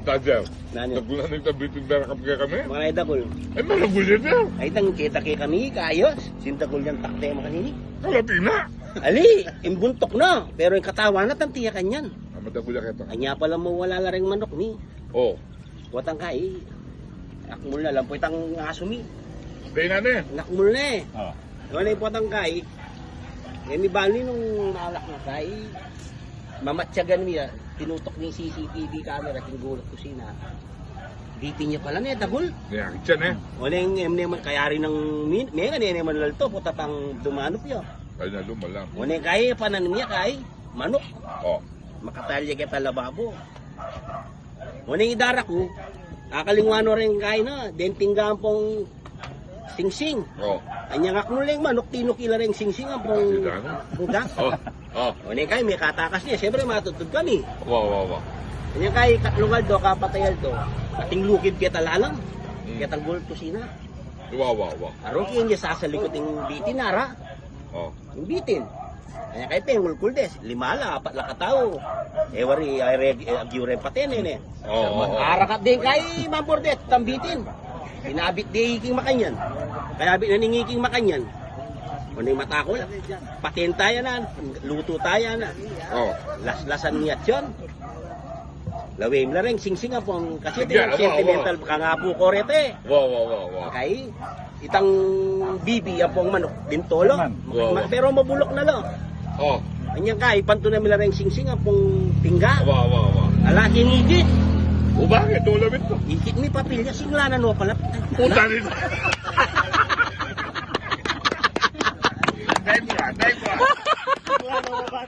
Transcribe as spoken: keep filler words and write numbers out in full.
Tadyang. Nanu? Dagul na ning tabitin, bera kami kekami. Manay dagul. Ay, malagul yan, ya. Ay, tang kita kekami, kayos. Sing dagul yang takte makanini. Kalati na. Ali, ing buntuk na. Pero ing katawan na, tang tiyakan yan. Ah, madagul ya keta. Anya pala mawala la reng manuk mi. Oh. Potang kai, akmul na lang po itang asu mi. Dai na ne. Nakmul na e. Oh. Wala yung potang kai. E mi bali nung malak na kai, mamatyagan mi ya, tinutok ning C C T V camera, king gulung kusina. Bitin ya pala ne, dagul. Yan, yan e. Wala yung em ne man, kayari nang min-, menga ne, ne man lalto, pota pang dumanup ya. Ay, na lumalang. Wala yung kai, panan mi ya kai, manuk. Oh. Makatalya keta lababo. Wala yung idara ku, akalingwan no reng kai na, deng tingga ampong singsing. Oh. Anyang akmul na ing manuk, tinukil la reng singsing ampong buga. Oh. Oh. Wala yung kai, mekatakas ne, siyempre matutud kami. Wa, wa, wa. Anyang kai, katlung aldo, kapatay aldo, ating lukid keta lalam, hmm, ketang gulung kusina. Wa, wa, wa. Arung kaya sasalikut ing bitin, ara. Oh. Ing bitin. Kaya kaya pengulkul des, lima la, apat la katau. E wari, ay, re-, e, agyu ren patene ne. Oo, oo. Arakat din kay Mambordet, tambitin. Inabit de iking makanyan. Kaya abit na ning iking makanyan. Kung matakul, paten taya na, lutu taya na. Oo. Laslasan niya tiyan. Lawem la reng singsing ampong kasi sentimental, awa, awa. Kang apu ko rete. Wa, wa, wa, wa. Kay, itang bibi ampong manuk, bintolo. Wa, wa. Ma-, pero mabulok na lo. Oh. Anyang kay, pantun na mi la reng singsing ampong tingga. Wa, wa, wa. Ala, kinikit. O, bakit? Wala mi to. Ikit mi papilya, singla na no pala. Puta nito. Dahil mo, dahil mo.